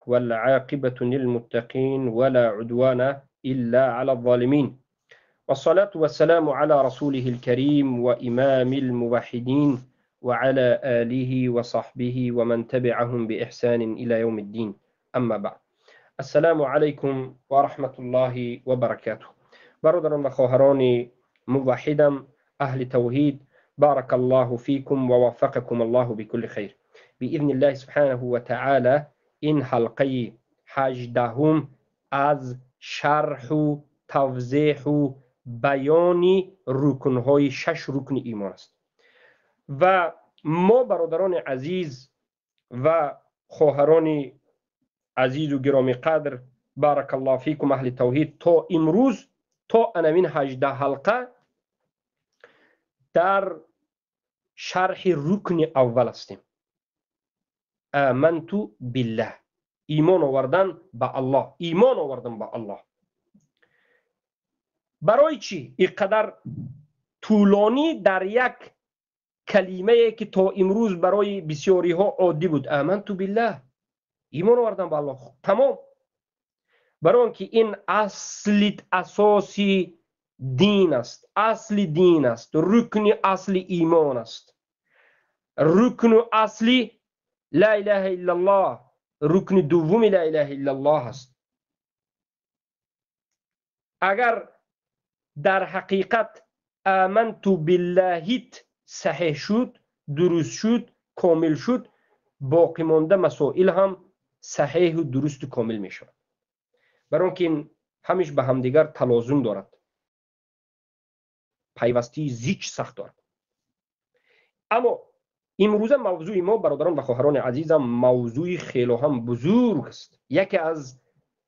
والعاقبة للمتقين ولا عدوان إلا على الظالمين، والصلاة والسلام على رسوله الكريم وإمام الموحدين وعلى آله وصحبه ومن تبعهم بإحسان إلى يوم الدين. أما بعد، السلام عليكم ورحمة الله وبركاته. برادران و خواهران موحدم أهل توحيد، بارك الله فيكم ووفقكم الله بكل خير بإذن الله سبحانه وتعالى. این حلقه 18 از شرح و توضیح و بیان رکنهای 6 رکن ایمان است. و ما برادران عزیز و خواهران عزیز و گرامی قدر، بارک الله فیکم اهل توحید، تا امروز تا انمین 18 حلقه در شرح رکن اول هستیم، آمنت بالله، ایمان آوردن به الله. ایمان آوردن به الله برای چی اینقدر طولانی در یک کلمه که تا امروز برای بسیاری ها عادی بود؟ آمنت بالله، ایمان آوردن به الله، تمام. برای آنکه این اصل اساسی دین است، اصل دین است، رکن اصل ایمان است، رکن اصلی لا اله الا الله، رکن دوم لا اله الا الله است. اگر در حقیقت آمنت بالله صحیح شد، درست شد، کامل شد، باقی مانده مسائل هم صحیح و درست و کامل می شود. برای آنکه این همیش به همدیگر تلازم دارد، پیوستی زیچ سخت دارد. اما امروزه موضوع ما برادران و خواهران عزیزم موضوع خیلی هم بزرگ است، یکی از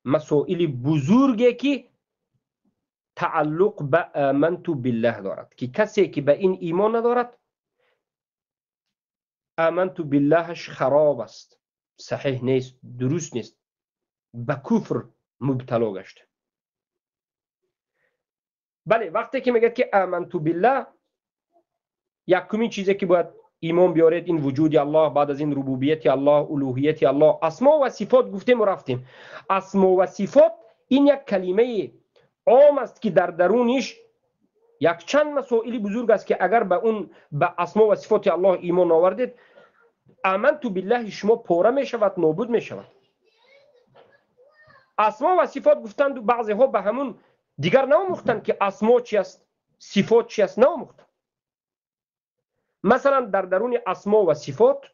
مسائل بزرگی که تعلق به آمنت بالله دارد، که کسی که به این ایمان ندارد آمنت باللهش خراب است، صحیح نیست، درست نیست، به کفر مبتلا گشته. بله، وقتی که میگه که آمنت بالله، یکمین چیزی که باید ایمان بیارید این وجود الله، بعد از این ربوبیت الله، الوهیت الله، اسما و صفات گفتیم و رفتیم. اسما و صفات این یک کلمه عام است که در درونش یک چند مسائل بزرگ است که اگر به اون به اسما و صفات الله ایمان آوردید، آمنت بالله شما پاره می شود، نابود می شود. اسما و صفات گفتند و بعضی ها به همون دیگر ناموختند که اسما چی است، صفات چی است، ناموختند. مثلا در درون اسما و صفات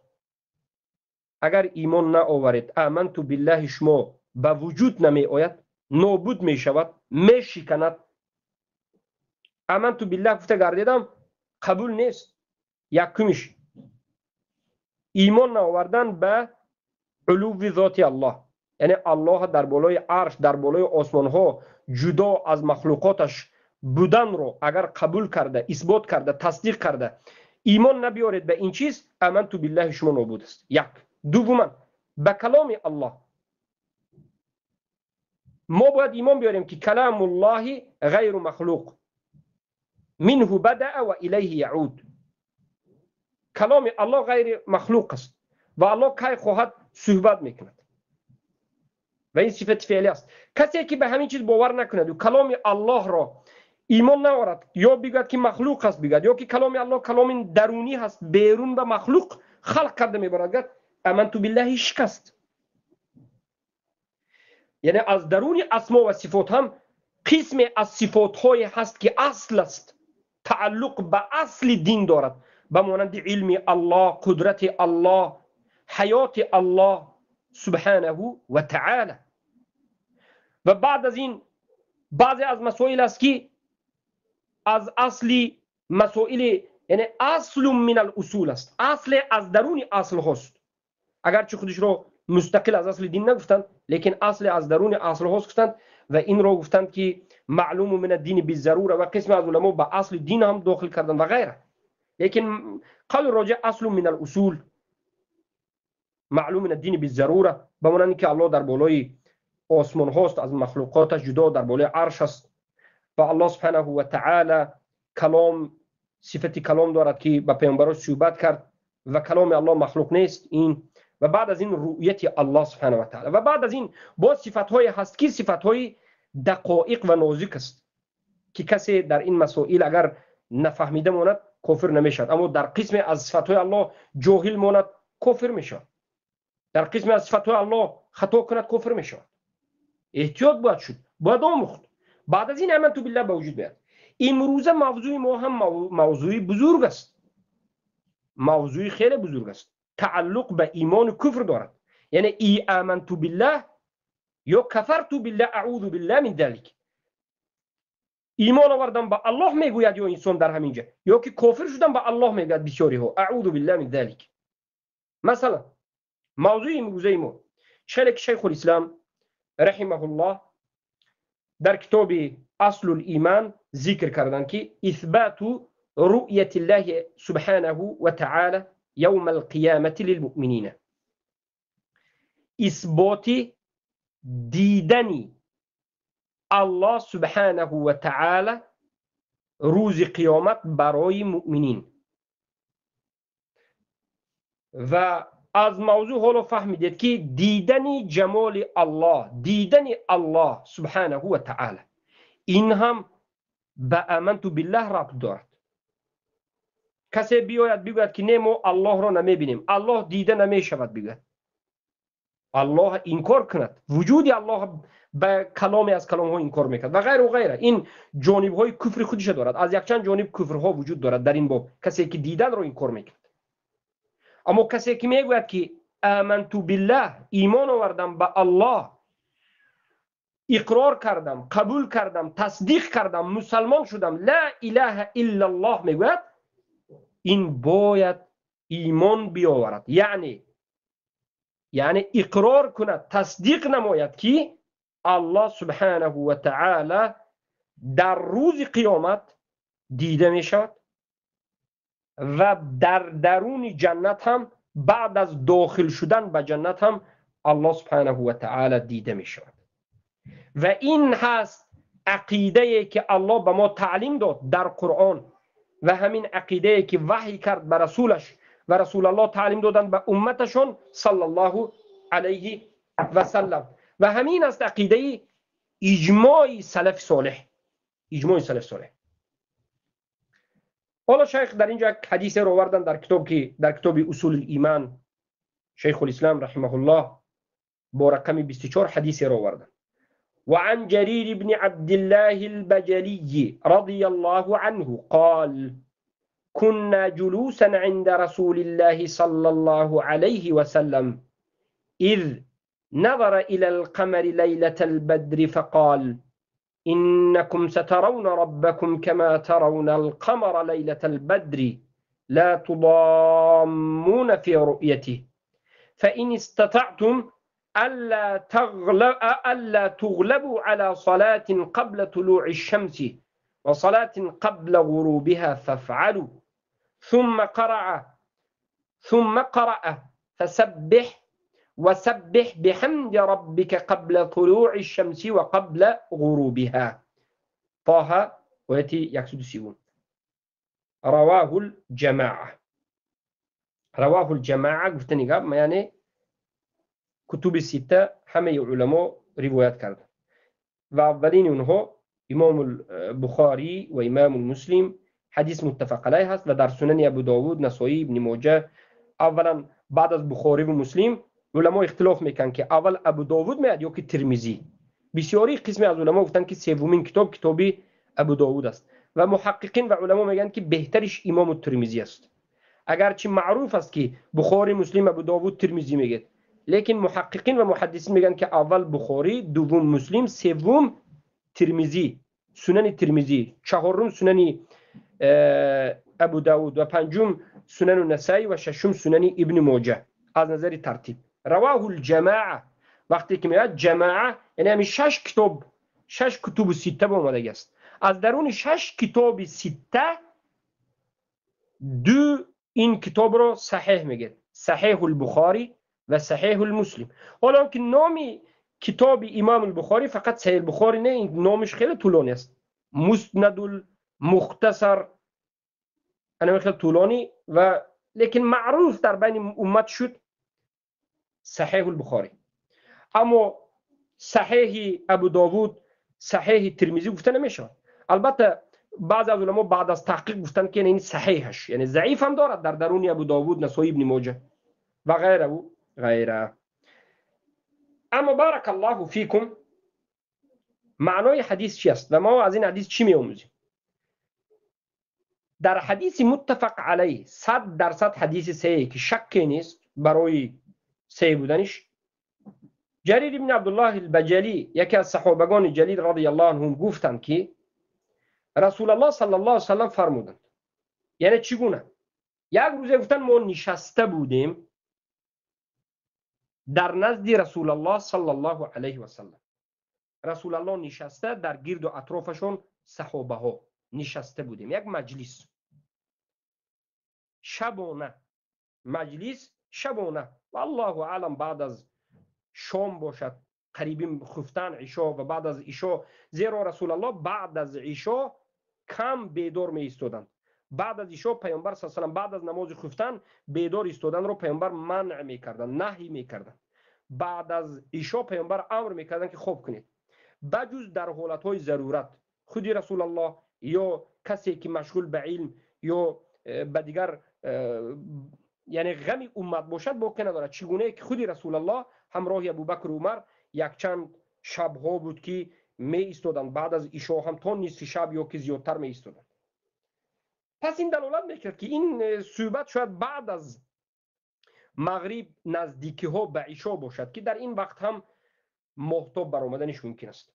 اگر ایمان نآورید، آمنت بالله شما به وجود نمی آید، نابود می شود، می شکند. آمنت بالله گفته گردیدم قبول نیست. یکمش ایمان نآوردن به علو ذات الله، یعنی الله در بالای عرش، در بالای آسمان ها جدا از مخلوقاتش بودن رو اگر قبول کرده، اثبات کرده، تصدیق کرده، ایمان نبیارید به این چیز، آمنت بالله شما نابود است. یک. دوما به کلام الله ما باید ایمان بیاریم که کلام الله غیر مخلوق، منه بدأ و الیه یعود. کلام الله غیر مخلوق است و الله کی خواهد صحبت میکند و این صفت فعلی است. کسی که به همین چیز باور نکند و کلام الله را ایمان نآورد، یا بگوید که مخلوق است بگوید، یا که کلام الله کلام درونی هست، بیرون به مخلوق خلق کرده میبرد، آمنت بالله شکست. یعنی از درون اسما و صفات هم قسم از صفات های هست که اصل است، تعلق به اصل دین دارد، به مانند علم الله، قدرت الله، حیات الله سبحانه و تعالی. و بعد از این بعضی از مسائل است که از اصل مسائل، یعنی اصل من الاصول است، اصل از درون اصل هاست، اگرچه خودش رو مستقل از اصل دین نگفتند، لیکن اصل از درون اصل هاست گفتند و این رو گفتند که معلوم من الدین بالضروره، و قسم از علما به اصل دین هم داخل کردند و غیره. لیکن قول راجع اصل من الاصول معلوم من الدین بالضروره، به مانند که الله در بالای آسمان هاست، از مخلوقاتش جدا، در بالای عرش است و الله سبحانه و تعالی کلام، صفت کلام دارد که به پیامبران صحبت کرد و کلام الله مخلوق نیست. این و بعد از این رؤیت الله سبحانه و تعالی و بعد از این باز صفت‌های هست که صفت‌های دقایق و نازک است که کسی در این مسائل اگر نفهمیده ماند کافر نمیشود، اما در قسم از صفت‌های الله جاهل ماند کافر میشود، در قسم از صفت‌های الله خطا کند کافر میشود. احتیاط باید شد، باید آموخت. بعد از این آمنت بالله به وجود میاد. امروزه موضوع ما هم موضوع بزرگ است، موضوع خیلی بزرگ است، تعلق به ایمان و کفر دارد. یعنی ای آمنت بالله یا کفرت بالله، اعوذ بالله من ذلک. ایمان آوردن به الله میگوید یا انسان در همینجا، یا که کافر شدن به الله میگوید بسیاری ها، اعوذ بالله من ذلک. مثلا موضوع امروزه ما چه که شیخ الاسلام رحمه الله در کتاب اصل الایمان ذکر کردن که اثبات رؤیت الله سبحانه و تعالی یوم القیامة للمؤمنین، اثبات دیدنی الله سبحانه و تعالی روز قیامت برای مؤمنین. و از موضوع حالا فهمیدید که دیدن جمال الله، دیدن الله سبحانه و تعالی، این هم به آمنت بالله ربط دارد. کسی بیاید بگوید که نه ما الله را نمیبینیم، الله دیده نمیشود، بگوید الله انکار کند، وجود الله به کلامی از کلام ها انکار میکند و غیر و غیره. این جانب های کفر خودش دارد، از یکچند جانب کفرها وجود دارد در این باب، کسی که دیدن را انکار میکند. اما کسی که میگوید که آمنت بالله، ایمان آوردم به الله، اقرار کردم، قبول کردم، تصدیق کردم، مسلمان شدم، لا اله الا الله میگوید، این باید ایمان بیاورد، یعنی اقرار کند، تصدیق نماید که الله سبحانه و تعالی در روز قیامت دیده می شود و در درون جنت هم بعد از داخل شدن به جنت هم الله سبحانه و تعالی دیده می شود. و این هست عقیده که الله به ما تعلیم داد در قرآن و همین عقیده که وحی کرد به رسولش و رسول الله تعلیم دادن به امتشون صلی الله علیه و سلم. و همین است عقیده اجماع سلف صالح، اجماع سلف صالح. حالا شیخ در اینجا یک حدیث رو آوردن در کتاب که در کتاب اصول الایمان شیخ الاسلام رحمه الله با رقم 24 حدیث رو آوردن. وعن جرير بن عبد الله البجلي رضي الله عنه قال كنا جلوسا عند رسول الله صلى الله عليه وسلم إذ نظر إلى القمر ليلة البدر فقال إنكم سترون ربكم كما ترون القمر ليلة البدر لا تضامون في رؤيته فإن استطعتم ألا تغلبوا على صلاة قبل طلوع الشمس وصلاة قبل غروبها فافعلوا. ثم قرأ فسبح وسبح بحمد ربك قبل طلوع الشمس وقبل غروبها. طه ويأتي 130. رواه الجماعة. رواه الجماعة گفتنی گپ یعنی کتب سته همه علما روایت کردن و اولین اونها امام البخاری و امام مسلم، حدیث متفق علیه هست و در سنن ابو داود، نسائی، ابن ماجه. اولا بعد از بخاری و مسلم علما اختلاف میکنن که اول ابو داود میاد یا که ترمذی. بسیاری قسمی از علما گفتن که سومین کتاب کتابی ابو داود است و محققین و علما میگن که بهترش امام ترمذی است، اگرچه معروف است که بخاری، مسلم، ابو داود، ترمذی میگه، لیکن محققین و محدثین میگن که اول بخاری، دوم مسلم، سوم ترمذی، سنن ترمذی، چهارم سنن ابو داود و پنجم سنن نسائی و ششم سنن ابن ماجه از نظر ترتیب. رواه الجماعه وقتی که میاد جماعه یعنی همین شش کتاب، شش کتب سته به آمده است. از درون شش کتاب سته دو این کتاب رو صحیح میگه، صحیح البخاری و صحیح المسلم. حالا که نام کتاب امام البخاری فقط صحیح البخاری نه، این نامش خیلی طولانی است، مسند المختصر، انا خیلی طولانی و لیکن معروف در بین امت شد Саҳеҳ Бухорӣ. Аммо Саҳеҳи Абу Довуд, Саҳеҳи Термизӣ гуфта намешавад. Албатта баъзе аз уламо баъд аз таҳқиқ гуфтанд, ки ин саҳеҳаш, яъне заиф ҳам дорад дар даруни Абу Довуд, Насоӣ, Ибни Моҷа ва ғайра ва ғайра. Аммо барак Аллоҳу фикум, маънои ҳадис чи аст ва мо аз ин ҳадис чӣ меомӯзем? Дар ҳадиси муттафақ алайҳ, 100% ҳадиси саҳеҳ, ки шакке нест барои саҳеҳ буданиш, Ҷарир ибни Абдуллоҳ Албаҷалӣ, яке аз саҳобагони ҷалил радияллоҳу анҳум, гуфтанд, ки Расулаллоҳ саллаллоҳу алайҳи васаллам фармуданд. Яъне чӣ гуна? Як рӯзе гуфтанд, мо нишаста будем дар назди Расулаллоҳ саллаллоҳу алайҳи васаллам. Расулаллоҳ нишаста, дар гирду атрофашон саҳобаҳо нишаста будем. Як маҷлис. Шабона. Маҷлис шабона. Валлоҳу аълам, баъд аз шом бошад, қариби хуфтан, ишо ва баъд аз ишо, зеро Расулаллоҳ баъд аз ишо кам бедор меистоданд. Баъд аз ишо Пайғамбар саллаллоҳу алайҳи васаллам баъд аз намози хуфтан бедор истоданро Пайғамбар манъ мекарданд, наҳй мекарданд. Баъд аз ишо Пайғамбар амр мекарданд, ки хоб кунед, ба ҷуз дар ҳолатҳои зарурат. Худи Расулаллоҳ ё касе ки машғул ба илм ё ба дигар, яъне ғами уммат бошад, боке надорад. Чӣ гунае ки худи Расулаллоҳ ҳамроҳи Абубакр Умар якчанд шабҳо буд, ки меистоданд баъд аз ишо ҳам то нисфи шаб ё ки зиёдтар меистоданд. Пас ин далолат мекард, ки ин суҳбат шояд баъд аз мағриб, наздикиҳо ба ишо бошад, ки дар ин вақт ҳам моҳтоб баромаданиш мумкин аст.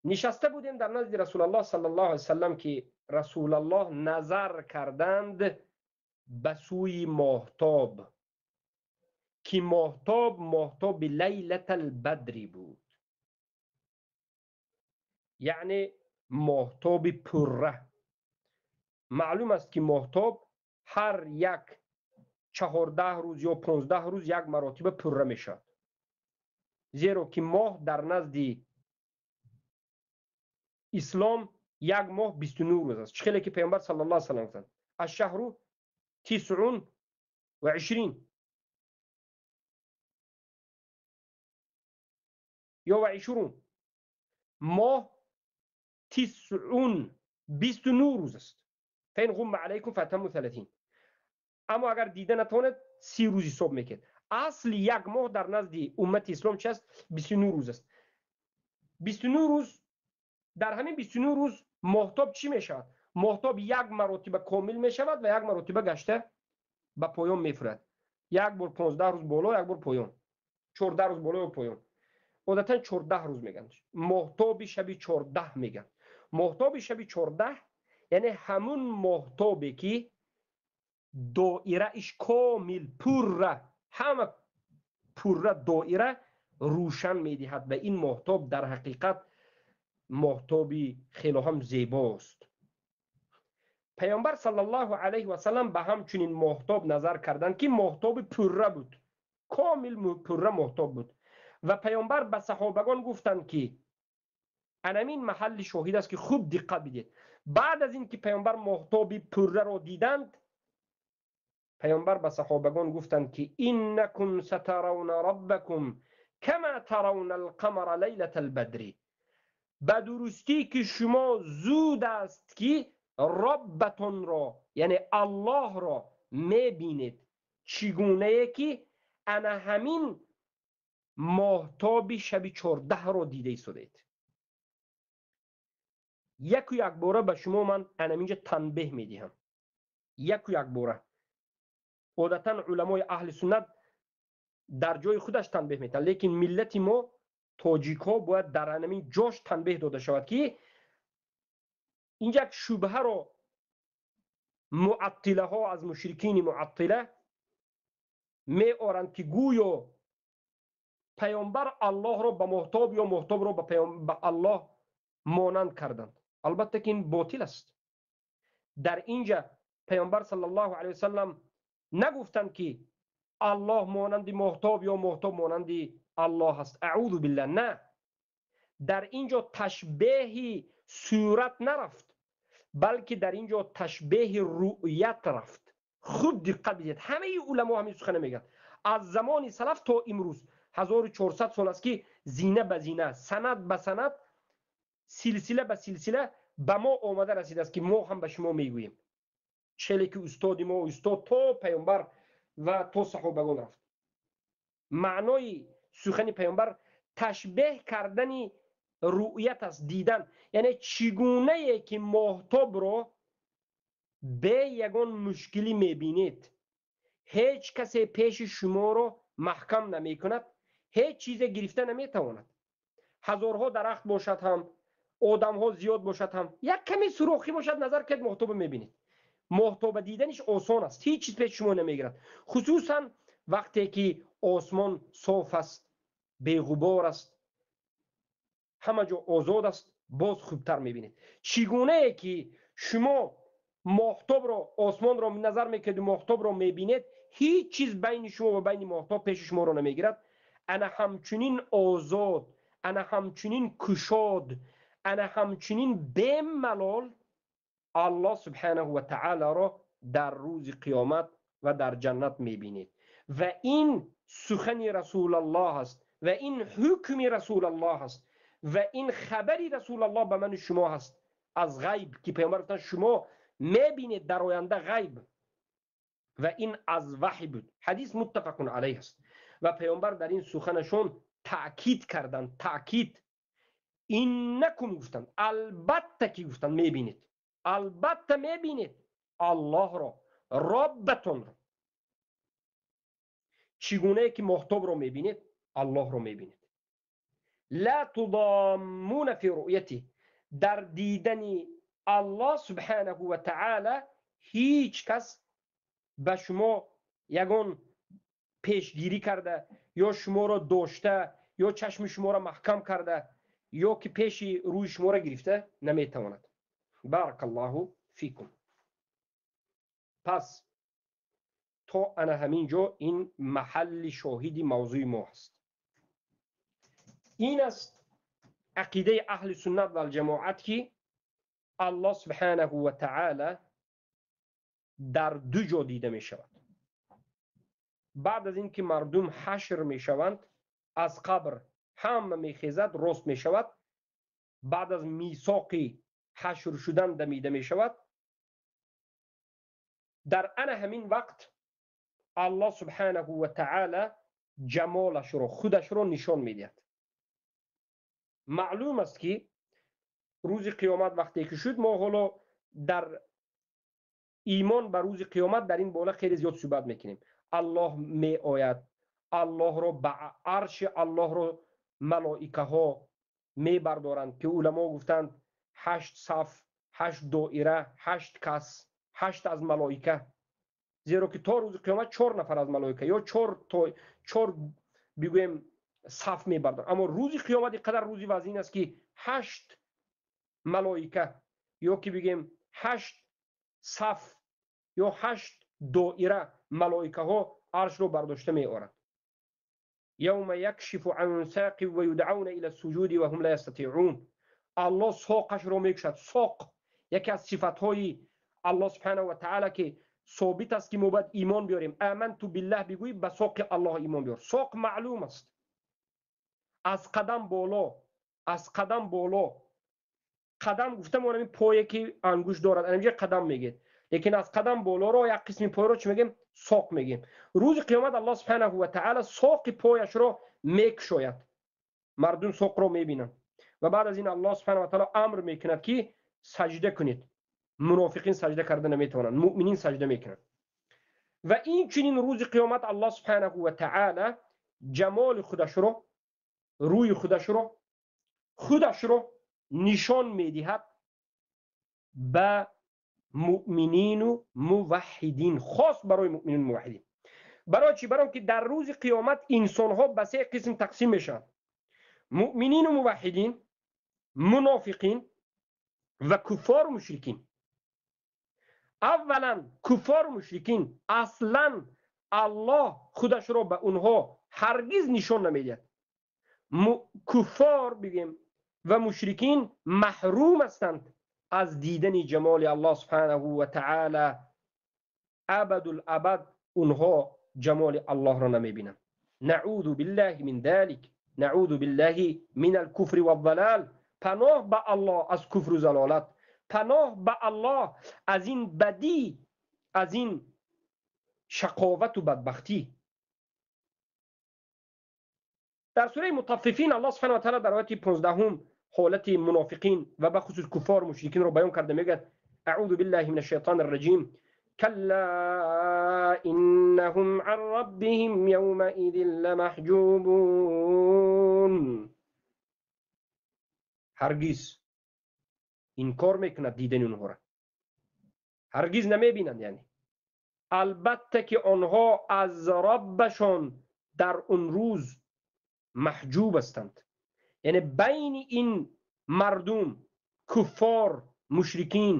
Нишаста будем дар назди Расулаллоҳ саллаллоҳу алайҳи васаллам, ки Расулаллоҳ назар карданд ба сӯи моҳтоб, ки моҳтоб моҳтоби лайлатал бадри буд, яъне моҳтоби пурра. Маълум аст, ки моҳтоб ҳар як 14 рӯз ё 15 рӯз як маротиба пурра мешавад, зеро ки моҳ дар назди ислом як моҳ 29 рӯз аст. Чӣ хеле ки Пайғамбар саллаллоҳу алайҳи васаллам гуфтанд: ашшаҳру тисун ва ишрин ё ва ишрун, моҳ тисун 29 рӯз аст. Фаин ғумма алайкум фатамму саласин. Аммо агар дида натавонед, 30 рӯз ҳисоб мекунед. Асли як моҳ дар назди уммати ислом чи аст? 29 рӯз аст. 29 рӯз, дар ҳамин 29 рӯз моҳтоб чӣ мешавад? Моҳтоб як маротиба комил мешавад ва як маротиба гашта ба поён мефурад. Як бор 15 рӯз боло, як бор поён. 14 рӯз боло ё поён. Одатан 14 рӯз мегӯянд. Моҳтоби шаби 14 мегӯянд. Моҳтоби шаби 14, яъне ҳамун моҳтобе, ки доираиш комил, пурра, ҳама пурра доира рӯшан медиҳад ва ин моҳтоб дар ҳақиқат моҳтоби хело ҳам зебост. Пайғамбар саллаллоҳу алайҳи васаллам ба ҳамчунин моҳтоб назар карданд, ки моҳтоби пурра буд, комил пурра моҳтоб буд. Ва Пайғамбар ба саҳобагон гуфтанд, ки анамин маҳалли шоҳид аст, ки хуб диққат бидиҳед. Баъд аз ин ки Пайғамбар моҳтоби пурраро диданд, Пайғамбар ба саҳобагон гуфтанд, ки иннакум сатаравна роббакум кама таравна алқамара лайлатал бадри. Ба дурустӣ ки шумо зуд аст, ки роббатонро, яъне Аллоҳро мебинед, чӣ гунае ки ана ҳамин моҳтоби шаби 14-ро дида истодаед. Яку якбора ба шумо ман анаминҷа танбеҳ медиҳам. Яку якбора. Одатан уламои аҳли суннат дар ҷои худаш танбеҳ медиҳанд, лекин миллати мо тоҷикҳо бояд дар анамин ҷош танбеҳ дода шавад, ки инҷа як шубҳаро муаттилаҳо аз мушрикини муаттила меоранд, ки гӯё Пайғамбар Аллоҳро ба моҳтоб ё моҳтобро ба Аллоҳ монанд карданд. Албатта ки ин ботил аст. Дар инҷа Пайғамбар саллаллоҳу алайҳи васаллам нагуфтанд, ки Аллоҳ монанди моҳтоб ё моҳтоб монанди Аллоҳ аст. Аъузу биллаҳ. На, дар инҷо ташбеҳи сурат нарафт, балки дар инҷо ташбеҳи рӯят рафт. Хуб диққат бидиҳед, ҳамаи уламо ҳамин сухана мегӯянд. Аз замони салаф то имрӯз 1400 сол аст, ки зина ба зина, санад ба санад, силсила ба силсила ба мо омада расидааст, ки мо ҳам ба шумо мегӯем. Челе ки устоди мо устод то паёмбар ва то саҳобагон рафт. Маънои сухани паёмбар ташбеҳ кардани рӯят аст, дидан. Яъне чӣ гунае ки моҳтобро бе ягон мушкилӣ мебинед, ҳеҷ касе пеши шуморо маҳкам намекунад, ҳеҷ чизе гирифта наметавонад. Ҳазорҳо дарахт бошад ҳам, одамҳо зиёд бошад ҳам, як каме сурохӣ бошад, назар кунед, моҳтобро мебинед. Моҳтоба диданиш осон аст, ҳеҷ чиз пеши шумо намегирад. Хусусан вақте ки осмон соф аст, беғубор аст, ҳама ҷо озод аст, боз хубтар мебинед. Чӣ гунае ки шумо моҳтобро, осмонро назар мекунед, моҳтобро мебинед, ҳеҷ чиз байни шумо ва байни моҳтоб пеши шуморо намегирад. Ана ҳамчунин озод, ана ҳамчунин кушод, ана ҳамчунин бемалол Аллоҳ субҳанаҳу ва таолоро дар рӯзи қиёмат ва дар ҷаннат мебинед. Ва ин сухани Расулаллоҳ аст, ва ин ҳукми Расулаллоҳ аст, ва ин хабари Расулаллоҳ ба ману шумо ҳаст аз ғайб, ки паёмбар гуфтанд шумо мебинед дар оянда ғайб, ва ин аз ваҳй буд. Ҳадис муттафақун алайҳ аст. Ва паёмбар дар ин суханашон таъкид карданд, таъкид. Иннакум гуфтанд, албатта ки гуфтанд мебинед, албатта мебинед Аллоҳро, Роббатонро. Чӣ гунае ки моҳтобро мебинед, Аллоҳро мебинед. Ла тудаммуна фи руъяти, дар дидани Аллоҳ субҳанаҳу ва таъола ҳеҷ кас ба шумо ягон пешгирӣ карда, ё шуморо дошта, ё чашми шуморо маҳкам карда, ё ки пеши рӯи шуморо гирифта наметавонад. Баракаллоҳу фикум. Пас то ана ҳамин ҷо ин маҳалли шоҳиди мавзӯи мо аст. Ин аст ақидаи аҳли суннат валҷамоат, ки Аллоҳ субҳанаҳу ва таъола дар ду ҷо дида мешавад. Баъд аз ин ки мардум ҳашр мешаванд, аз қабр ҳама мехезад, рост мешавад, баъд аз мисоқи ҳашр шудан дамида мешавад. Дар ана ҳамин вақт Аллоҳ субҳанаҳу ва таъола ҷамолашро, худашро нишон медиҳад. Маълум аст, ки рӯзи қиёмат вақте ки шуд, мо ҳоло дар имон ба рӯзи қиёмат дар ин бола хеле зиёд суҳбат мекунем. Аллоҳ меояд, Аллоҳро ба арши Аллоҳро малоикаҳо мебардоранд, ки уламо гуфтанд 8 саф, 8 доира, 8 кас, 8 аз малоика. Зеро ки то рӯзи қиёмат 4 нафар аз малоика ё 4 бигӯем саф мебардоранд. Аммо рӯзи қиёмат ин қадар рӯзи вазин аст, ки 8 малоика ё ки бигӯем 8 саф ё 8 доира малоикаҳо аршро бардошта меоранд. Явма якшифу ан сақи ва юдъауна ила суҷуди ва ҳум ла ястатиъун. Аллоҳ соқашро мекушад. Соқ яке аз сифатҳои Аллоҳ субҳанаҳу ва таъола, ки собит аст, ки мо бояд имон биёрем. Аманту биллаҳ бигӯй, ба соқи Аллоҳ имон биёр. Соқ маълум аст, аз қадам боло, аз қадам боло. Қадам гуфтам, он ҳамин пое ки ангушт дорад, ҳаминҷо қадам мегӯед, лекин аз қадам болоро як қисми пойро чӣ мегӯем? Соқ мегӯем. Рӯзи қиёмат Аллоҳ субҳанаҳу ва таъола соқи пояшро мекушояд, мардум соқро мебинанд ва баъд аз ин Аллоҳ субҳанаҳу ва таъола амр мекунад, ки саҷда кунед. Мунофиқин саҷда карда наметавонанд, муъминин саҷда мекунанд. Ва инчунин рӯзи қиёмат Аллоҳ субҳанаҳу ва таъола ҷамоли худашро, рӯи худашро, худашро нишон медиҳад ба муъминину муваҳҳидин, хос барои муъминин муваҳҳидин. Барои чӣ? Барои ки дар рӯзи қиёмат инсонҳо ба се қисм тақсим мешаванд: муъминину муваҳҳидин, мунофиқин ва куффору мушрикин. Аввалан куффору мушрикин аслан Аллоҳ худашро ба онҳо ҳаргиз нишон намедиҳад. Куффор бигем ва мушрикин маҳрум ҳастанд аз дидани ҷамоли Аллоҳ субҳанаҳу ва таъола. абадулабад онҳо ҷамоли Аллоҳро намебинанд. Наъузу биллаҳи мин залик, наъузу биллаҳи минал куфри ваззалал. Паноҳ ба Аллоҳ аз куфру залолат, паноҳ ба Аллоҳ аз ин бадӣ, аз ин шақовату бадбахтӣ. Дар сураи Мутаффифин Аллоҳ субҳанаҳу ва таъоло дар ояти 15 ҳолати мунофиқин ва бахусус куффор мушрикинро баён карда мегӯяд: аъузу биллаҳи минаш шайтонир раҷим, калла иннаҳум ан раббиҳим явмаизин ламаҳҷубун. Ҳаргиз инкор мекунад дидани онҳоро, ҳаргиз намебинанд. Яъне албатта ки онҳо аз Роббашон дар он рӯз маҳҷуб ҳастанд. Яъне байни ин мардум куффор, мушрикин,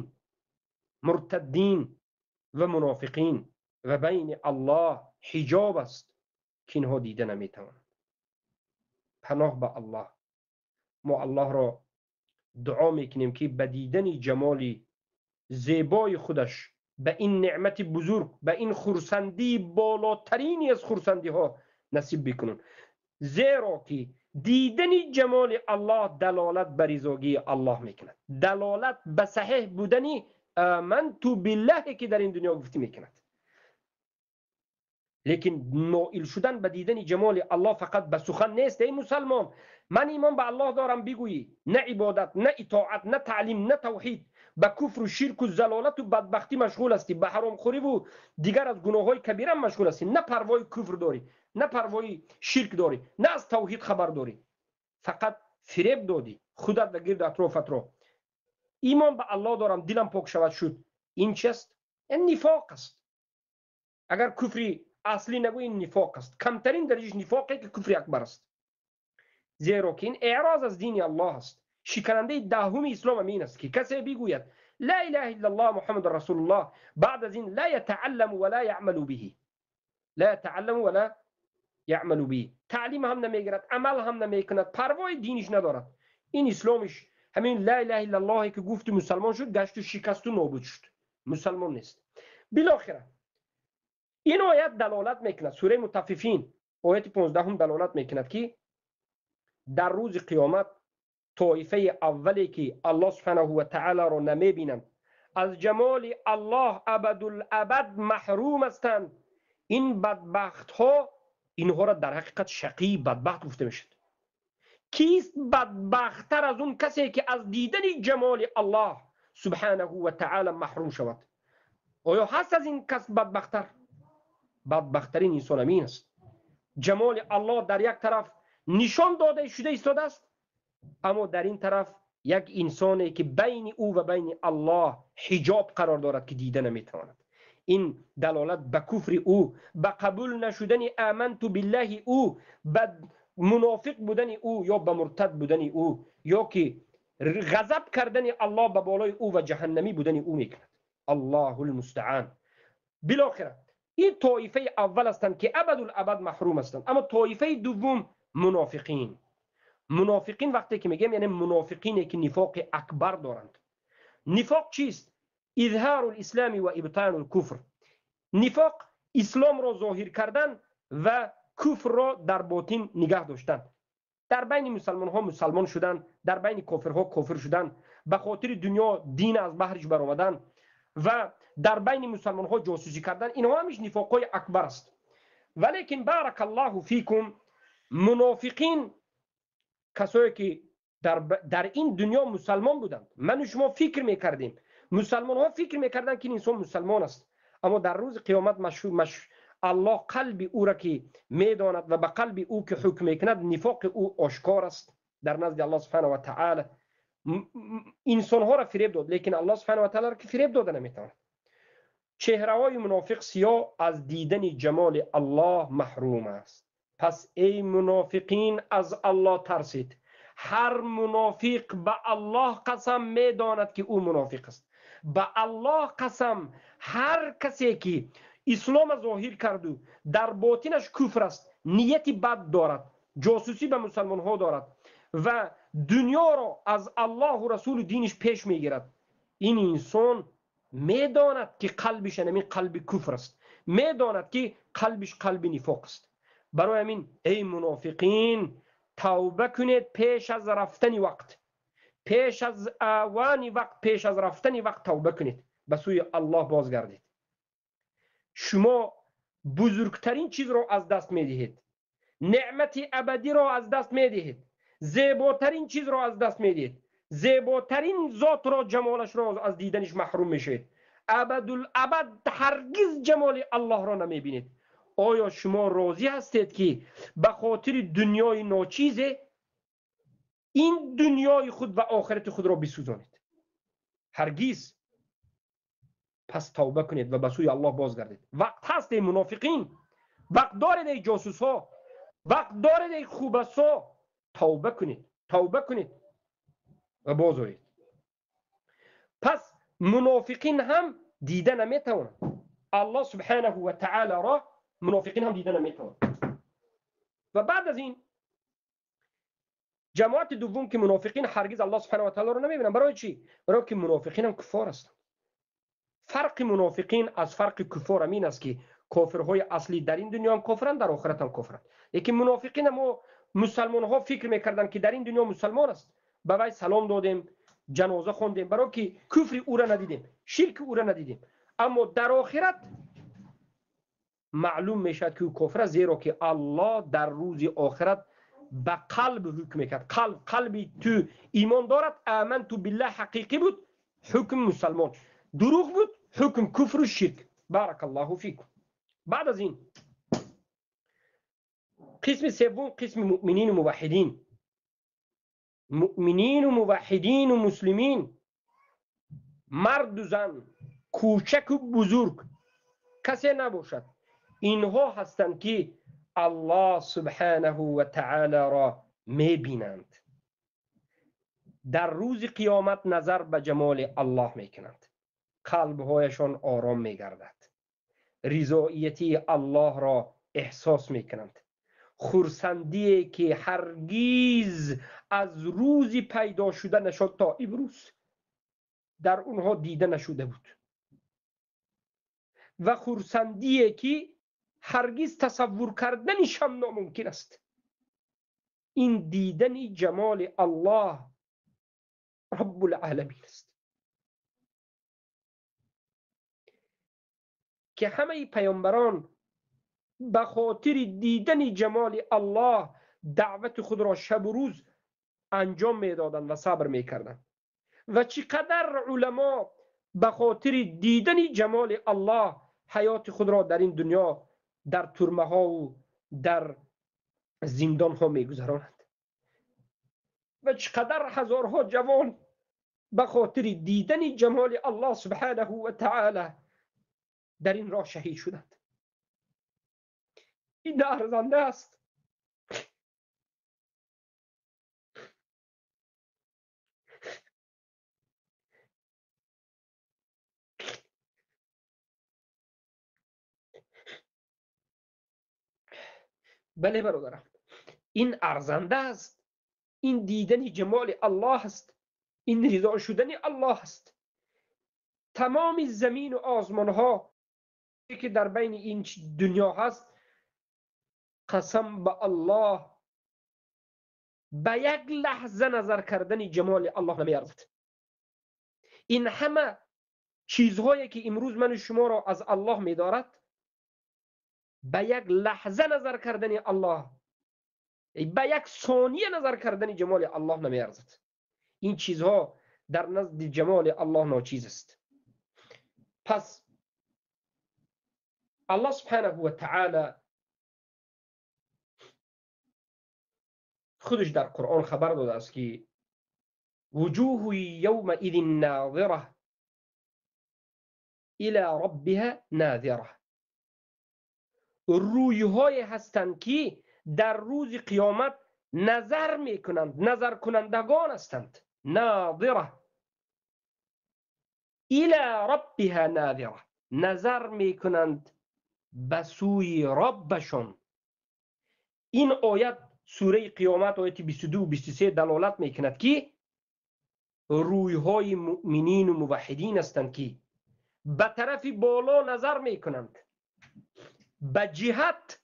муртаддин ва мунофиқин ва байни Аллоҳ ҳиҷоб аст ки инҳо дида наметавонанд. Паноҳ ба Аллоҳ. Мо Аллоҳро дуо мекунем ки ба дидани ҷамоли зебои худаш, ба ин неъмати бузург, ба ин хурсандии болотарини аз хурсандиҳо насиб бикунанд. Зеро ки дидани ҷамоли Аллоҳ далолат ба ризогии Аллоҳ мекунад, далолат ба саҳеҳ будани аманту биллаҳе ки дар ин дунё гуфтӣ мекунад. Лекин ноил шудан ба дидани ҷамоли Аллоҳ фақат ба сухан нест. Эй мусалмон, ман имон ба Аллоҳ дорам бигӯӣ, на ибодат, на итоат, на таълим, на тавҳид, ба куфру ширку залолату бадбахтӣ машғул ҳастӣ, ба ҳаромхӯриву дигар аз гуноҳҳои кабира машғул ҳастӣ, на парвои куфр дорӣ, на парвои ширк дорӣ, на аз тавҳид хабар дорӣ, фақат фиреб додӣ худат ва гирду атрофатро. Имон ба Аллоҳ дорам, дилам пок шавад шуд. Ин чист? Ин нифоқ аст. Агар куфри аслӣ нагӯ, ин нифоқ аст. Камтарин дараҷаи нифоқе ки куфри акбар аст. Зеро ки ин эъроз аз дини Аллоҳ аст. Шиканандаи даҳуми ислом ҳам ин аст ки касе бигӯяд ла илаҳа иллаллоҳ муҳаммадун расулуллоҳ, баъд аз ин ла ятаалламу ва ла яъмалу биҳи, ла ятаалламу ва ла яъмалу биҳи, таълим ҳам намегирад, амал ҳам намекунад, парвои диниш надорад. Ин исломиш ҳамин ла илаҳа иллаллоҳе ки гуфту мусалмон шуд, гашту шикасту нобуд шуд, мусалмон нест. Билохира ин оят далолат мекунад, сураи Мутаффифин ояти 15 далолат мекунад ки дар рӯзи қиёмат тоифаи аввале ки Аллоҳ субҳанаҳу ва таъолоро намебинанд, аз ҷамоли Аллоҳ абадулабад маҳрум ҳастанд, ин бадбахтҳо, инҳоро дар ҳақиқат шақии бадбахт гуфта мешавад. Кист бадбахттар аз он касе ки аз дидани ҷамоли Аллоҳ субҳанаҳу ва таъоло маҳрум шавад? Оё ҳаст аз ин кас бадбахттар? Бадбахттарин инсон ҳамин аст. Ҷамоли Аллоҳ дар як тараф нишон дода шуда истодааст, аммо дар ин тараф як инсоне ки байни ӯ ва байни Аллоҳ ҳиҷоб қарор дорад ки дида наметавонад. Ин далолат ба куфри ӯ, ба қабул нашудани аманту биллаҳи ӯ, ба мунофиқ будани ӯ ё ба муртад будани ӯ, ё ки ғазаб кардани Аллоҳ ба болои ӯ ва ҷаҳаннамӣ будани ӯ мекунад. Аллоҳул мустаъан. Билохира ин тоифаи аввал ҳастанд ки абадулабад маҳрум ҳастанд. Аммо тоифаи дуввум мунофиқин. Мунофиқин вақте ки мегӯем, яъне мунофиқине ки нифоқи акбар доранд. Нифоқ чист? Изҳару лислами ва ибтану лкуфр. Нифоқ исломро зоҳир кардан ва куфрро дар ботин нигаҳ доштан. Дар байни мусалмонҳо мусалмон шудан, дар байни кофирҳо кофир шудан, ба хотири дунё дин аз баҳриш баромадан ва дар байни мусалмонҳо ҷосусӣ кардан, инҳо ҳамиш нифоқҳои акбар аст. Валекин баракаллоҳу фикум, мунофиқин касое ки дар ин дунё мусалмон буданд, ману шумо фикр мекардем, мусалмонҳо фикр мекарданд ки ин инсон мусалмон аст, аммо дар рӯзи қиёмат Аллоҳ қалби ӯро ки медонад ва ба қалби ӯ ки ҳукм мекунад, нифоқи ӯ ошкор аст дар назди Аллоҳ субҳанаҳу ва таъоло. Инсонҳоро фиреб дод, лекин Аллоҳ субҳанаҳу ва таъолоро ки фиреб дода наметавонад. Чеҳраҳои мунофиқ сиёҳ аз дидани ҷамоли Аллоҳ маҳрум аст. Пас эй мунофиқин, аз Аллоҳ тарсед. Ҳар мунофиқ ба Аллоҳ қасам медонад ки ӯ мунофиқ аст. Ба Аллоҳ қасам, ҳар касе ки ислома зоҳир карду дар ботинаш куфр аст, нияти бад дорад, ҷосусӣ ба мусалмонҳо дорад ва дунёро аз Аллоҳу расулу диниш пеш мегирад, ин инсон медонад ки қалбиш ҳамин қалби куфр аст, медонад ки қалбиш қалби нифоқ аст. Барои ҳамин эй мунофиқин, тавба кунед пеш аз рафтани вақт, пеш аз авани вақт, пеш аз рафтани вақт тавба кунед, ба сӯи Аллоҳ бозгардед. Шумо бузургтарин чизро аз даст медиҳед, неъмати абадиро аз даст медиҳед, зеботарин чизро аз даст медиҳед, зеботарин зотро, ҷамолашро аз диданиш маҳрум мешавед. Абадулабад ҳаргиз ҷамоли Аллоҳро намебинед. Оё шумо розӣ ҳастед ки ба хотири дунёи ночизе ин дунёи худ ва охирати худро бисӯзонед? Ҳаргиз. Пас тавба кунед ва ба сӯи Аллоҳ бозгардед. Вақт ҳаст эй мунофиқин, вақт доред эй ҷосусҳо, вақт доред эй хубасо. Тавба кунед, тавба кунед ва бозоед. Пас мунофиқин ҳам дида наметавонанд. Аллоҳ субҳанаҳу ва таолоро мунофиқин ҳам дида наметавонанд. Ва баъд аз ин ҷамоати дуввум ки мунофиқин ҳаргиз Аллоҳ субҳанаҳу ва таолоро намебинанд. Барои чӣ? Барои ки мунофиқин ҳам куффор ҳастанд. Фарқи мунофиқин аз фарқи куффор ҳамин аст ки кофирҳои аслӣ дар ин дунё ҳам кофиранд, дар охират ҳам кофиранд. Лекин мунофиқин мо мусалмонҳо фикр мекарданд ки дар ин дунё мусалмон аст, ба вай салом додем, ҷаноза хондем, барои ки куфри ӯра надидем, ширки ӯра надидем. Аммо дар охират маълум мешавад ки ӯ кофир аст, зеро ки Аллоҳ дар рӯзи охират ба қалб ҳукм мекард. Қалби ту имон дорад, аманту биллаҳ ҳақиқӣ буд, ҳукм мусалмон. Дурӯғ буд, ҳукм куфру ширк. Баракаллоҳу фикум. Баъд аз ин қисми севум, қисми муъминину муваҳҳидин. Муъминину муваҳҳидину муслимин, марду зан, кӯчаку бузург, касе набошад. Инҳо ҳастанд ки Аллоҳ субҳанаҳу ва таолоро мебинанд. Дар рӯзи қиёмат назар ба ҷамоли Аллоҳ мекунанд, қалбҳояшон ором мегардад, ризоияти Аллоҳро эҳсос мекунанд, хурсандие ки ҳаргиз аз рӯзи пайдо шуда нашуд то имрӯз дар онҳо дида нашуда буд, ва хурсандие ки ҳаргиз тасаввур карданишам номумкин аст. Ин дидани ҷамоли Аллоҳ Раббулъаламин аст ки ҳамаи паёмбарон ба хотири дидани ҷамоли Аллоҳ даъвати худро шабу рӯз анҷом медоданд ва сабр мекарданд. Ва чӣ қадар уламо ба хотири дидани ҷамоли Аллоҳ ҳаёти худро дар ин дунё дар турмаҳову дар зиндонҳо мегузаронанд. Ва чӣ қадар ҳазорҳо ҷавон ба хотири дидани ҷамоли Аллоҳ субҳанаҳу ва таоло дар ин роҳ шаҳид шуданд. Ин арзанда аст. Бале бародарам, ин арзанда аст. Ин дидани ҷамоли Аллоҳ аст, ин ризо шудани Аллоҳ аст. Тамоми замину осмонҳо ки дар байни ин дунё ҳаст, қасам ба Аллоҳ, ба як лаҳза назар кардани ҷамоли Аллоҳ намеарзад. Ин ҳама чизҳое ки имрӯз ману шуморо аз Аллоҳ медорад, ба як лаҳза назар кардани Аллоҳ, ба як сония назар кардани ҷамоли Аллоҳ намеарзад. Ин чизҳо дар назди ҷамоли Аллоҳ ночиз аст. Пас Аллоҳ субҳанаҳу ва таоло худаш дар Қуръон хабар додааст ки вуҷуҳу йавмаизин нозира ила роббиҳа нозира. Рӯйҳое ҳастанд ки дар рӯзи қиёмат назар мекунанд, назаркунандагон ҳастанд. Нозира ила роббиҳа нозира, назар мекунанд ба сӯи роббашон. Ин оят сураи қиёмат ояти 22 23 далолат мекунад ки рӯйҳои муъминину муваҳҳидин ҳастанд ки به طرف بالا نظر میکنند، به جهت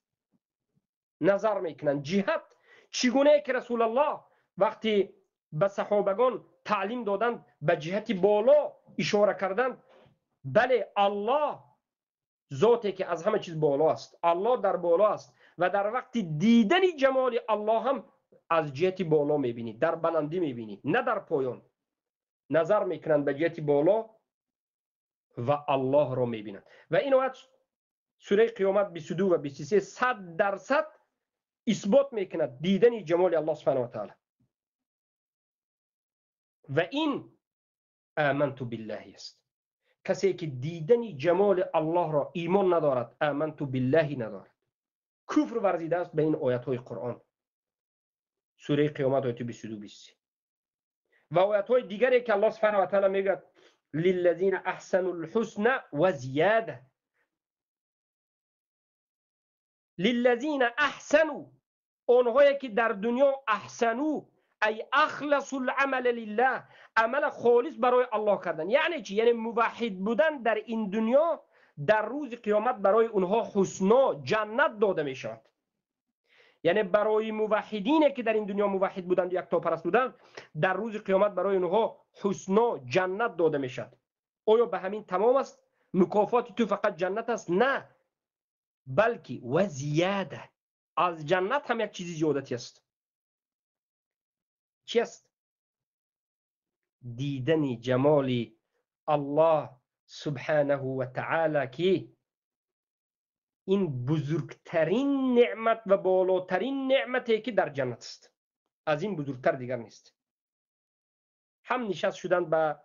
نظر میکنند. جهت چگونه که رسول الله وقتی به صحابگان تعلیم دادند به جهت بالا اشاره کردند. بله، الله ذاتی که از همه چیز بالا است، الله در بالا است و در وقت دیدن جمال الله هم از جهت بالا میبینی، در بلندی میبینی، نه در پایان. نظر میکنند به جهت بالا و الله را میبینند. و این آیت سوره قیامت 22 و 23 100% اثبات میکند دیدن جمال الله سبحانه و تعالی. و این آمنت بالله است. کسی که دیدن جمال الله را ایمان ندارد، آمنت بالله ندارد، کفر ورزیده است به این آیت های قرآن. سوره قیامت آیت 22 23 و آیت های دیگری که الله سبحانه و تعالی میگه للذین احسنوا الحسنى و زیاده. للذین احسنوا، آنهایی که در دنیا احسنوا ای اخلصوا العمل لله، عمل خالص برای الله کردن. یعنی چی؟ یعنی موحد بودن در این دنیا، در روز قیامت برای اونها حسنا، جنت داده می شود. یعنی برای موحدین که در این دنیا موحد بودند، یکتاپرست بودند، در روز قیامت برای اونها حسنا، جنت داده می شود. آیا به همین تمام است؟ مکافات تو فقط جنت است؟ نه، بلکه و زیاده، از جنت هم یک چیزی زیادتی است. چی است؟ دیدن جمال الله سبحانه و تعالی که این بزرگترین نعمت و بالاترین نعمتی که در جنت است، از این بزرگتر دیگر نیست. هم نشست شدن به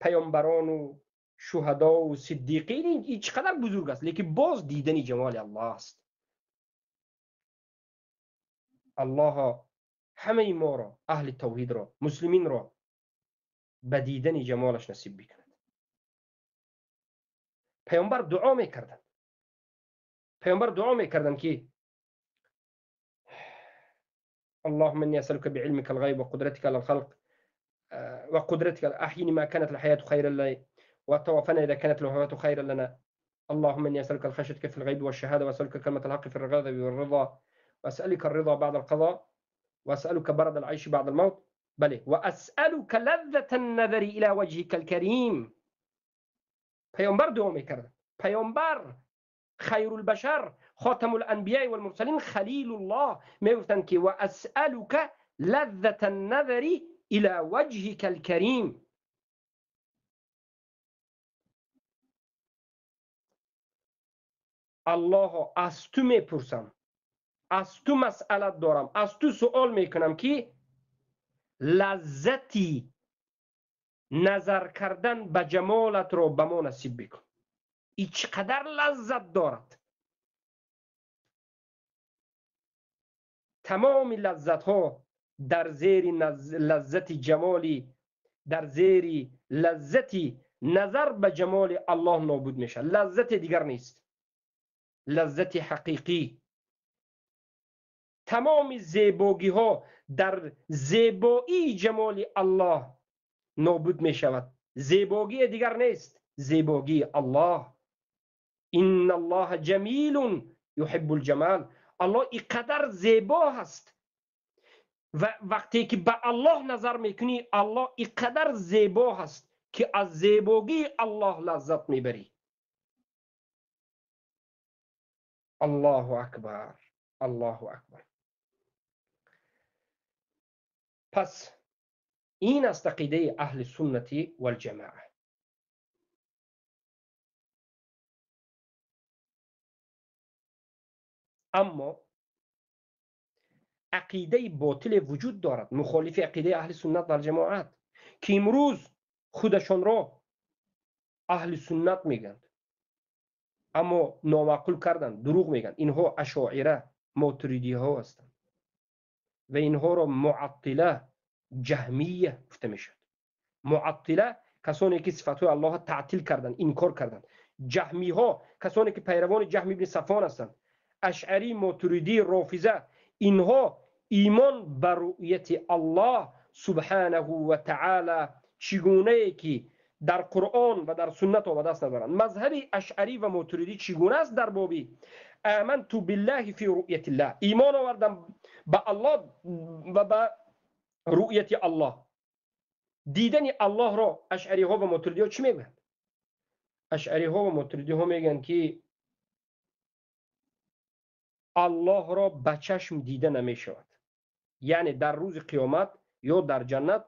پیامبران و شهدا و صدیقین، این چقدر بزرگ است، لیکن باز دیدن جمال الله است. الله همه ما را، اهل توحید را، مسلمین را به دیدن جمالش نصیب بکند. پیامبر دعا میکردند، پیامبر دعا میکردند که اللهم اني اسالك بعلمك الغيب وقدرتك على الخلق وقدرتك احيني ما كانت الحياة خيرا لي وتوفنا اذا كانت الوفاة خيرا لنا. اللهم اني اسالك الخشية في الغيب والشهادة واسالك كلمة الحق في الغضب والرضا واسالك الرضا بعد القضاء واسالك برد العيش بعد الموت، بله واسالك لذة النظر الى وجهك الكريم. پیامبر دعا میکرد، پیامبر خیر البشر، خاتم الانبیاء والمرسلین، خلیل الله، میگفتند که واسالك لذة النظر الى وجهك الكريم. الله از تو میپرسم، از تو مسئله دارم، از تو سوال میکنم که لذتی نظر کردن به جمالت را به ما نصیب بکن. این چقدر لذت دارد. تمام لذت ها در زیر لذت جمالی، در زیر لذتی نظر به جمال الله نابود میشه. لذت دیگر نیست، لذت حقیقی. تمام زیبایی ها در زیبایی جمال الله نابود می شود. زیبایی دیگر نیست، زیبایی الله. ان الله جمیل یحب الجمال. الله اینقدر زیبا هست و وقتی که به الله نظر میکنی، الله اینقدر زیبا هست که از زیبایی الله لذت میبری. الله اکبر، الله اکبر. پس این است عقیده اهل سنت والجماعه. اما عقیده باطل وجود دارد، مخالف عقیده اهل سنت والجماعت، که امروز خودشان را اهل سنت میگند اما نامعقول کردند، دروغ میگن. اینها اشاعره، ماتریدی ها هستند و اینها را معطله، جهمیه گفته میشد. معطله کسانی که صفات الله تعطیل کردند، انکار کردند. جهمی ها کسانی که پیروان جهم ابن صفوان هستند. اشعری، ماتریدی، رافضه، اینها ایمان بر رؤیت الله سبحانه و تعالی چگونه که در قرآن و در سنت آمده است ندارند. مذهب اشعری و ماتریدی چگونه است در بابی آمنت بالله فی رؤیت الله؟ ایمان آوردم به الله و به رؤیت الله. دیدن الله را اشعری ها و ماتریدی ها چی میگویند؟ اشعری ها و ماتریدی ها میگن که الله را به چشم دیده نمیشود، یعنی در روز قیامت یا در جنت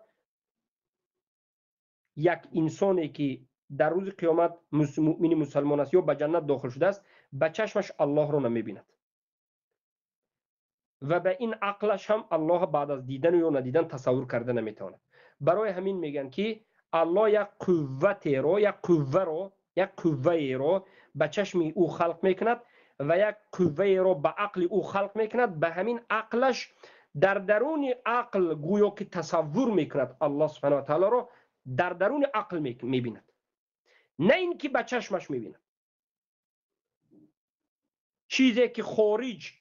یک انسانی که در روز قیامت مؤمن مسلمان است یا به جنت داخل شده است به چشمش الله را نمیبیند و به این عقلش هم الله بعد از دیدن یا ندیدن تصور کرده نمیتواند. برای همین میگن که الله یک قوت را، یک قوه را، یک قوه را به چشم او خلق میکند و یک قوه را به عقل او خلق میکند. به همین عقلش در درون عقل گویا که تصور میکند الله سبحانه و تعالی را در درون عقل میبیند، نه اینکه به چشمش میبیند. چیزی که خارج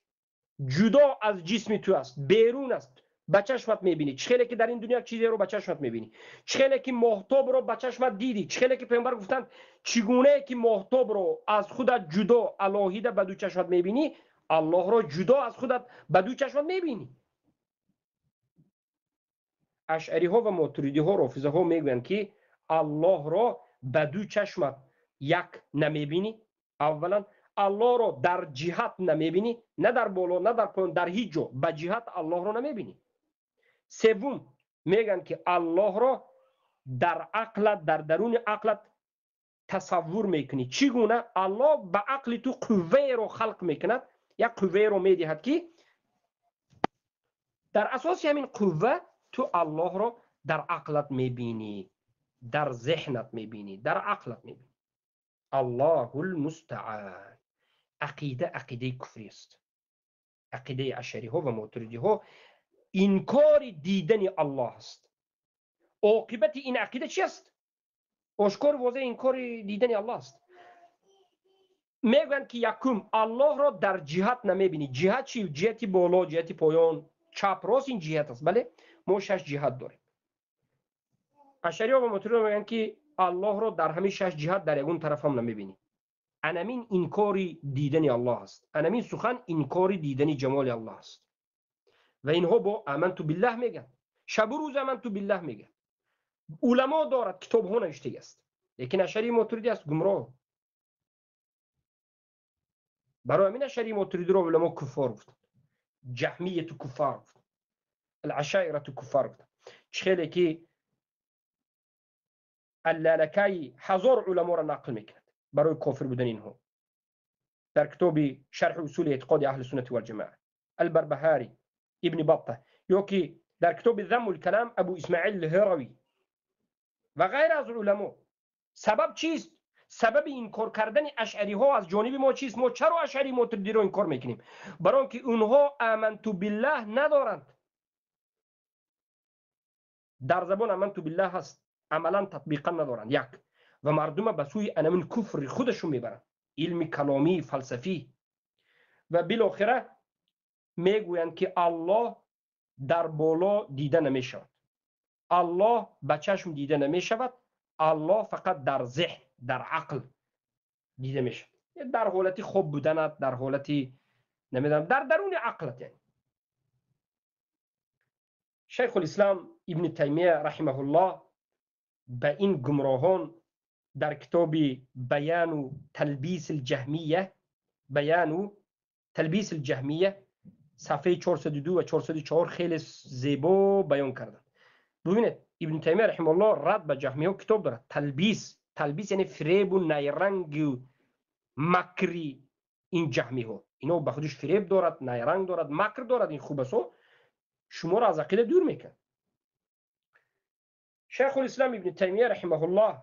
جدا از جسم تو است، بیرون است، به چشمت میبینی. چه که در این دنیا چیزی رو به چشمت میبینی، چه که ماهتاب رو به چشمت دیدی، چه که پیامبر گفتند چگونه که ماهتاب رو از خودت جدا علاهیده به دو چشمت میبینی، الله رو جدا از خودت به دو چشمت میبینی. اشعری ها و ماتریدی ها، رافضه ها میگویند که الله را به دو چشمت یک نمیبینی. اولا الله را در جهت نمیبینی، نه در بالا نه در پایین، در هیچ جا به جهت الله را نمیبینی. سوم میگن که الله را در عقلت، در درون عقلت تصور میکنی. چگونه؟ الله به عقل تو قوه را خلق میکند، یک قوه را میدهد که در اساس همین قوه تو الله را در عقلت میبینی، در ذهنت میبینی، در عقلت میبینی. الله المستعان. عقیده عقیده کفری است. عقیده اشعری ها و ماتریدی ها انکار دیدن الله است. عاقبت این عقیده چی است؟ آشکار واضح انکار دیدن الله است. میگویند که یکم الله را در جهت نمیبینی. جهت چی؟ جهت بالا، جهت پایان، چپ راست، این جهت است. بله، ما شش جهت داریم. اشعری ها و ماتریدی میگن که الله را در همین شش جهت در یگون طرف هم نمیبینی. انمین انکار دیدن الله است. انمین سخن انکار دیدن جمال الله است. و اینها با آمنت بالله میگن، شب و روز آمنت بالله میگن. علما دارد، کتاب ها نوشته است، لیکن اشعری ماتریدی است گمراه. برای همین اشعری ماتریدی را علما کفار گفتند، جهمیت کفار گفتند، العشائره کفار گفتند. چه که اللالکای هزار علما را نقل میکند برای کافر بودن اینها در کتاب شرح اصول اعتقاد اهل سنت والجماعه البربهاری، ابن بطه، یا که در کتاب ذم الکلام ابو اسماعیل الهروی و غیر از علما. سبب چیست؟ سبب انکار کردن اشعری ها از جانب ما چیست؟ ما چرا اشعری ماتریدی را انکار میکنیم؟ برای اینکه اونها آمنت بالله ندارند. در زبان آمنت بالله هست، عملا تطبیقا ندارند. یک و مردم به سوی انمین کفر خودشون میبرند، علم کلامی فلسفی، و بالاخره میگویند که الله در بالا دیده نمیشود، الله به چشم دیده نمیشود، الله فقط در ذهن، در عقل دیده میشود، در حالت خوب بودنت، در حالت نمیدونم، در درون عقلت. یعنی شیخ الاسلام ابن تیمیه رحمه الله به این گمراهان در کتاب بیان تلبیس الجهمیه، بیان تلبیس الجهمیه صفحه 402 و 404 خیلی زیبا بیان کردند. ببینید ابن تیمیه رحمه الله رد به جهمیه ها کتاب دارد. تلبیس، تلبیس یعنی فریب و نیرنگ و مکری این جهمی ها، اینا به خودش فریب دارد، نیرنگ دارد، مکر دارد. این خوب است، شما را از عقیده دور میکند. شیخ الاسلام ابن تیمیه رحمه الله،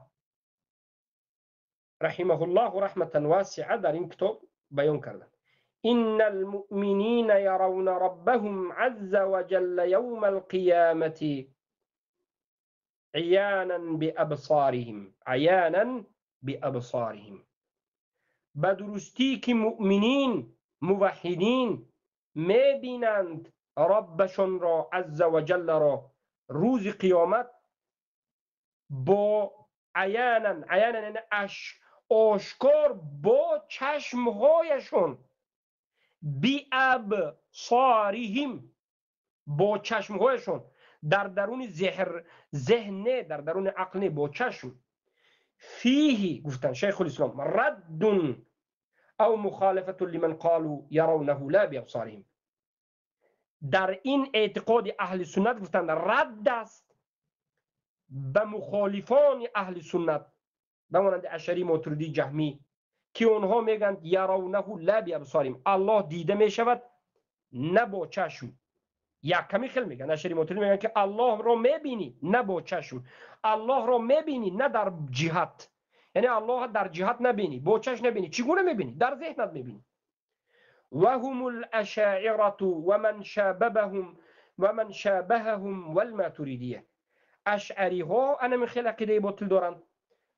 رحمه الله رحمة واسعه در این کتاب بیان کردند: إن المؤمنین يرون ربهم عز وجل يوم القيامة عيانا بأبصارهم، عيانا بأبصارهم. به درستی که مؤمنین موحدین میبینند ربشون را عز وجل را روز قیامت با عیانا، عیانا یعنی آشکار با چشمهایشان، بابصارهم با چشمهایشان، در درون ذهن نه، در درون عقل نه، با چشم. فیه گفتن شیخ الاسلام رد او مخالفت لمن قالوا يرونه لا بابصارهم. در این اعتقاد اهل سنت گفتند رد است به مخالفان اهل سنت، به مانند اشعری، ماتریدی، جهمی، که اونها میگن یرونه لا بابصارهم، الله دیده میشود نه با چشم. یک کمی خیلی میگن اشعری ماتریدی میگن که الله را میبینی نه با چشم، الله را میبینی نه در جهت، یعنی الله در جهت نبینی، با چشم نبینی، چگونه میبینی؟ در ذهنت میبینی. وهم الاشاعره ومن شابههم ومن شابههم والماتریدیه. اشعری ها انا خیلی عقیده باطل دارند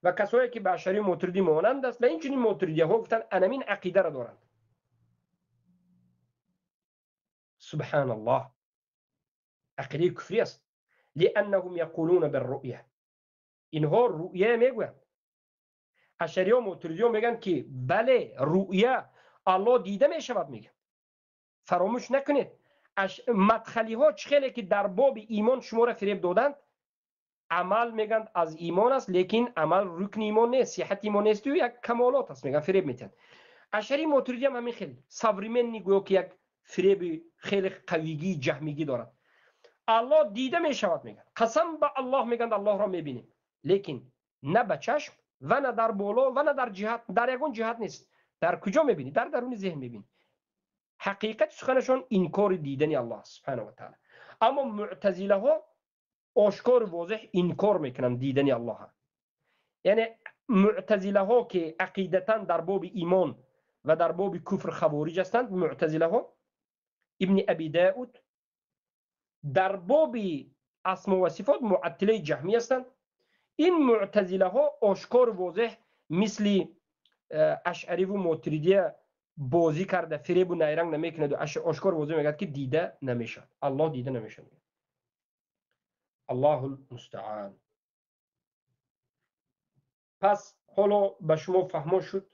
و کسایی که به اشعری ماتریدی مانند است و اینچنین ماتریدی ها گفتن انمین عقیده را دارند. سبحان الله، عقیده کفری است. لانهم یقولون بالرؤیه، اینها رؤیه میگویند. اشعری و ماتریدی میگن که بله رؤیه الله دیده میشود میگن. فراموش نکنید مدخلی ها چه که در باب ایمان شما را فریب دادند، عمل میگن از ایمان است، لیکن عمل رکن ایمان نیست، صحت ایمان نیست و یک کمالات است، میگن فریب میتن. اشعری ماتریدی هم همین خیلی современный گویا که یک فریب خیلی قویگی جهمیگی دارد. الله دیده میشود میگن، قسم به الله میگن الله را میبینیم، لیکن نه به چشم و نه در بالا و نه در جهت، در یگان جهت نیست. در کجا میبینی؟ در درون ذهن میبینی. حقیقت سخنشون انکار دیدن الله سبحانه و تعالی. اما معتزله ها آشکار واضح انکار میکنن دیدن الله. یعنی معتزله ها که عقیدتا در باب ایمان و در باب کفر خوارج هستند، معتزله ها ابن ابی داود در باب اسما و صفات معطله جهمی هستند. این معتزله ها آشکار واضح مثل اشعری و ماتریدی بازی کرده، فریب و نیرنگ نمیکند و آشکار واضح میگه که دیده نمیشد، الله دیده نمیشد. الله المستعان. پس حالا به شما فهما شد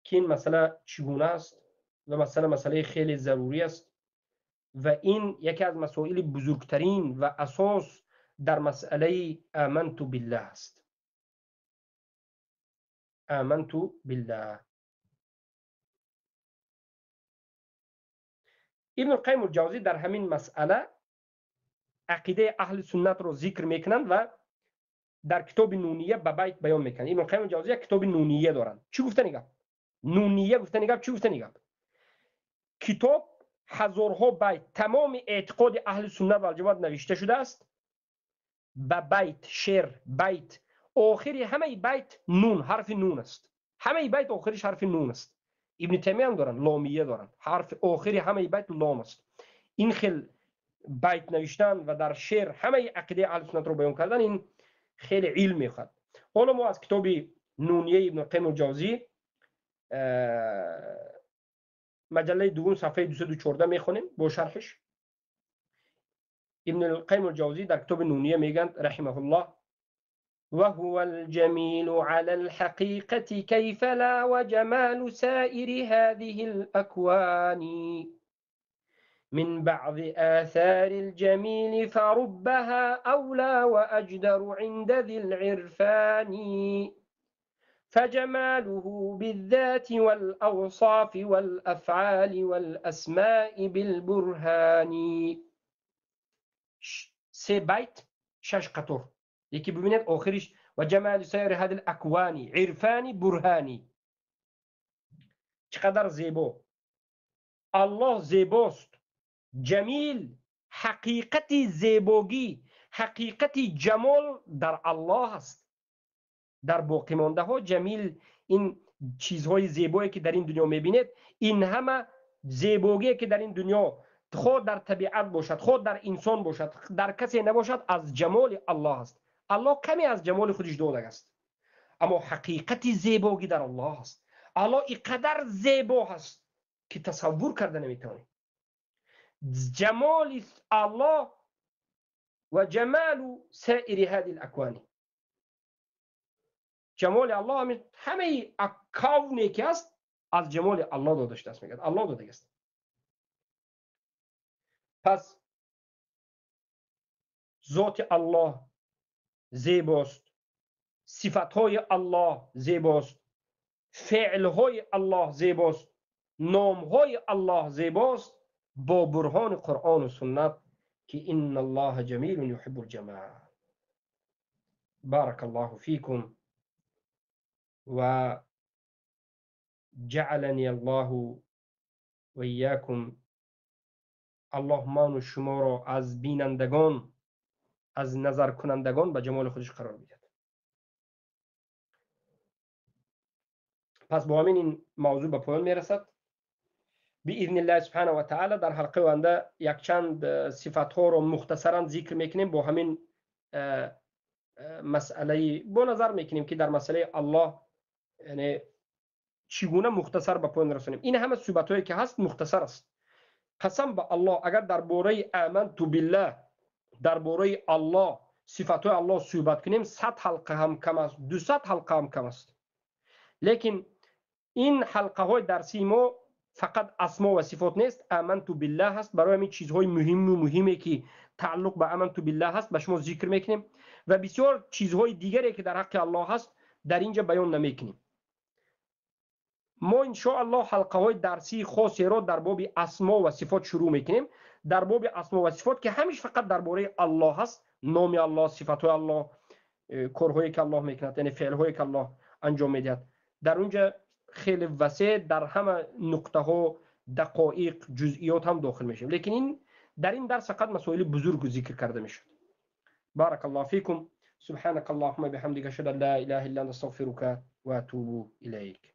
که این مسئله چگونه است و مسئله خیلی ضروری است و این یکی از مسائل بزرگترین و اساس در مسئله آمنت بالله است. آمنت بالله. ابن القیم الجوزی در همین مسئله عقیده اهل سنت رو ذکر میکنند و در کتاب نونیه به بیت بیان میکنند. ابن القیم الجوزی یک کتاب نونیه دارند. چی گفته نگاه؟ نونیه گفته نگاه، چی گفته نگاه؟ کتاب هزارها بیت تمام اعتقاد اهل سنت و الجماعت نوشته شده است به بیت، شعر، بیت. آخری همه بیت نون، حرف نون است. همه بیت آخرش حرف نون است. ابن تیمیه هم دارن، لامیه دارن، حرف آخری همه بیت لام است. این خیلی بیت نوشتن و در شعر همه عقیده اهل سنت رو بیان کردن، این خیلی علم میخواد. حالا ما از کتاب نونیه ابن قیم الجوزی مجله دوم صفحه 214 میخونیم با شرحش. ابن القیم الجوزی در کتاب نونیه میگن رحمه الله: وهو الجميل على الحقيقة كيف لا وجمال سائر هذه الأكوان من بعض آثار الجميل فربها أولى وأجدر عند ذي العرفان فجماله بالذات والأوصاف والأفعال والأسماء بالبرهان. سه بیت شش قطر. یکی ببینید آخرش و جمال سایر هذه الاکوان عرفانی برهانی. چقدر زیبا. الله زیباست، جمیل، حقیقت زیباگی، حقیقت جمال در الله است. در باقی مانده ها جمیل، این چیزهای زیبایی که در این دنیا میبینید، این همه زیباگی که در این دنیا خود در طبیعت باشد، خود در انسان باشد، در کسی نباشد، از جمال الله است. الله کمی از جمال خودش داده است، اما حقیقت زیباگی در الله است. الله اینقدر زیبا هست که تصور کرده نمیتونی. جمال الله و جمال سائر هذه الأكوان. جمال الله همه اکاونی که است از جمال الله داده شده است، میگه الله داده است. پس ذات الله زیباست، صفتهای الله زیباست، فعلهای الله زیباست، نامهای الله زیباست، با برهان قرآن و سنت که ان الله جمیل یحب الجمال. بارک الله فیکم و جعلنی الله و ایاکم. الله من و شما را از بینندگان، از نظر کنندگان به جمال خودش قرار میدهد. پس با همین این موضوع به پایان میرسد. باذن الله سبحانه و تعالی در حلقه آینده یک چند صفت ها رو مختصرا ذکر میکنیم. با همین مسئله با نظر میکنیم که در مسئله الله یعنی چگونه مختصر به پایان رسانیم. این همه صحبت هایی که هست مختصر است. قسم به الله اگر درباره آمنت بالله، درباره الله، صفات های الله صحبت کنیم، 100 حلقه هم کم است، 200 حلقه هم کم است. لیکن این حلقه های درسی ما فقط اسما و صفات نیست، آمنت بالله هست. برای همین چیزهای مهم و مهمی که تعلق به آمنت بالله هست به شما ذکر میکنیم و بسیار چیزهای دیگری که در حق الله هست در اینجا بیان نمیکنیم. ما ان شاء الله حلقه های درسی خاصی را در باب اسما و صفات شروع میکنیم. در باب اسما و صفات که همیشه فقط درباره الله هست، نام الله، صفات های الله، کارهایی که الله میکند، یعنی فعل هایی که الله انجام میدهد، در اونجا خیلی وسیع در همه نقطه ها، دقایق، جزئیات هم داخل میشیم. لیکن این در این درس فقط مسائل بزرگ ذکر کرده میشد. بارک الله فیکم. سبحانك اللهم بحمدك، اشهد ان لا اله الا انت، استغفرك واتوب اليك.